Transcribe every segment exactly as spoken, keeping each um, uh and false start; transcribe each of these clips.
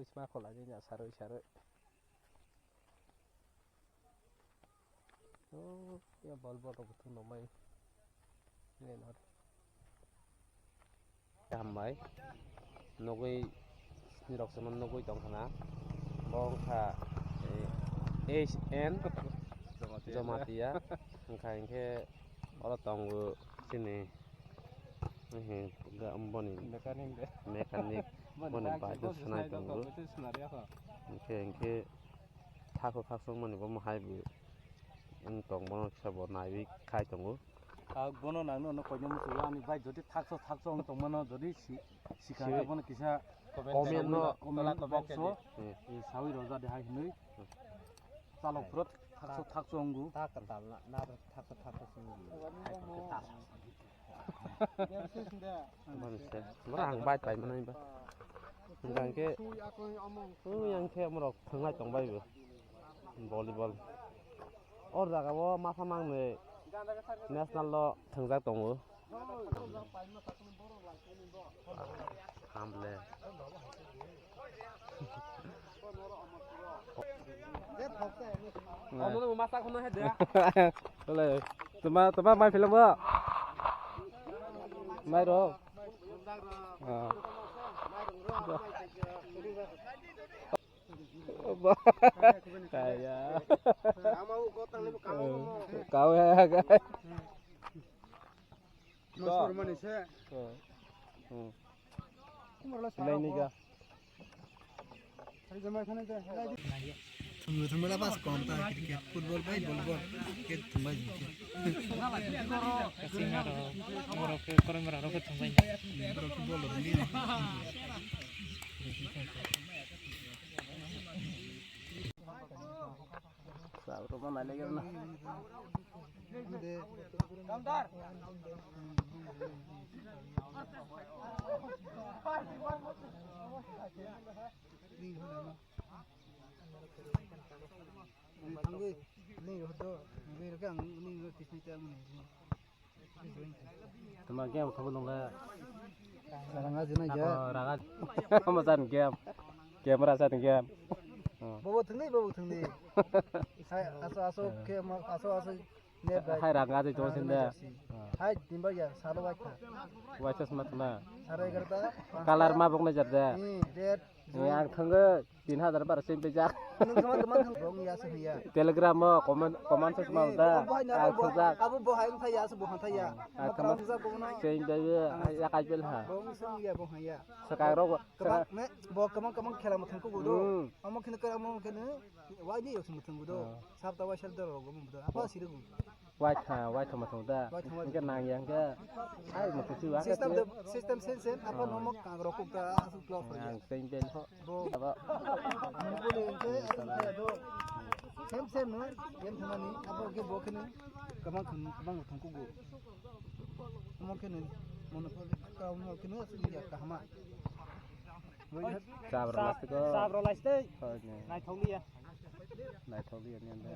Isma khola jenya saroi saroi. Oh, ya bol bol rok butung nomai. Lenor. Hambai. Nogoi, nirok sama nogoi tong khana. Bo wngkha, eh, H N Jamatia. Jamatia. Wngkha hinkhe oro tongo chini, eh, ga-, boni Mechanic de. Mechanic, Boni boni bike bike se sanai tongo. Hinkhe, hinkhe Thakso thakso wngmani bo mohai bo wng tong, bono kisa bo naiwi khai tongo. Ah, bono nangno ono koino muchungo ani bai jodi thakso thakso wng tongmano jodi si-, sikha Siwi. Khe bono kisa comment no, comment box o, hmm, eh, sawi rojak de hai hinwi. Chalok phuru thakso thakso wngo. Ta katal na, na thakso thakso simi. Boro ang bai pai manai ba. Hingkha hingkhe, hmm, yang khe omorok thwnglai tong bai bo. Volleyball. O jaga o masa mangni national o thwngjak tongo. Hamle. Omo no masa kono he de. Ole, tuma, tuma mai film bo. Mai ro. Ah. Kaya. Kau ya, guys. Masuk mana sih? Hmm. Lain ni ga. Thangwi thangwi la bas kom ta cricket, football bai volleyball, cricket thangbai. Kasing aro, borok khe koroi mora rok khe thangbai. Borok football rok ni. Sa roma nai lagi na. Tuma game thangwi nung le. Ranga jina ya. Ranga. Omo jan game. Game ra jan game. Hmm. Bobo thangni, bobo thangni. Hai, aso, aso, game, aso, aso. Net bai. Hai ranga de to sin de. Hai, timba ya, salo bai kha. Wai chasma tuna. Saro egarta. Color ma bok na jar de. Hmm, red. Ni ang thangwi tin hajar bar sing pejak. Nwng thangma tongma thang bong ya se ya. Telegram o comment, comment se ma da. Abo hai na, ang abo, thajak. Abo bo hai thaya se bo hai thaya. Ah, comment se ma da ya kai bel ha. Bong sing ya bo hai ya. Sakang rok. Kebang, me, bo kebang, kebang khela mwthang kugo do. Hmm. Amo kheno kera, amo kheno wai ni yok mwthang kugo do. Ah. Sab ta wai sel do rogo mo do. Apa siri go. Wai tha, wai tha mwthang da. Wai tha, wai tha. Hingke nang yang ke. Ai mwthang si wa. System de, system sen sen, apa, ah, nomo kang rok kuk ta, asu klok ya. Yang sen sen ho. Bo. Apa? Mungkuli ke, asu kaya do. Sem sem no, yang thumani, apa ke bo kheno, kebang kheno, kebang mwthang kugo. Amo kheno, mono kau no kheno, asu ya kahama. Sabra last ko. Sabra last tei. Naithokliya. Naithokliya ni anda.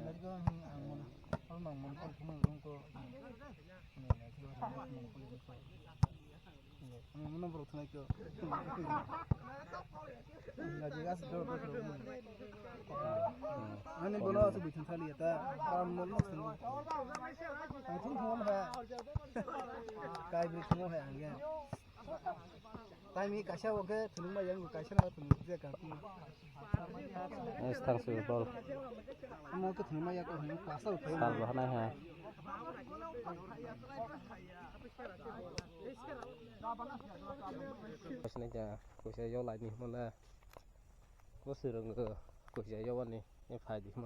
Ani bono asu bwthang thaliya ta. Ang thung thung ha. Kai bri thung ha ang ya. Taimi kaisa bo khe thwnwi ma yang, kaisa no thwnwi je ka kuma. Es thang su bol. Mo khe thwnwi ma ya ko hwn klasa uthai. Sal bo hanai ha. Kaisa ni ja, kaisa yo lai ni mo na. Ko sirung ko, kaisa yo wani. E phai di mo.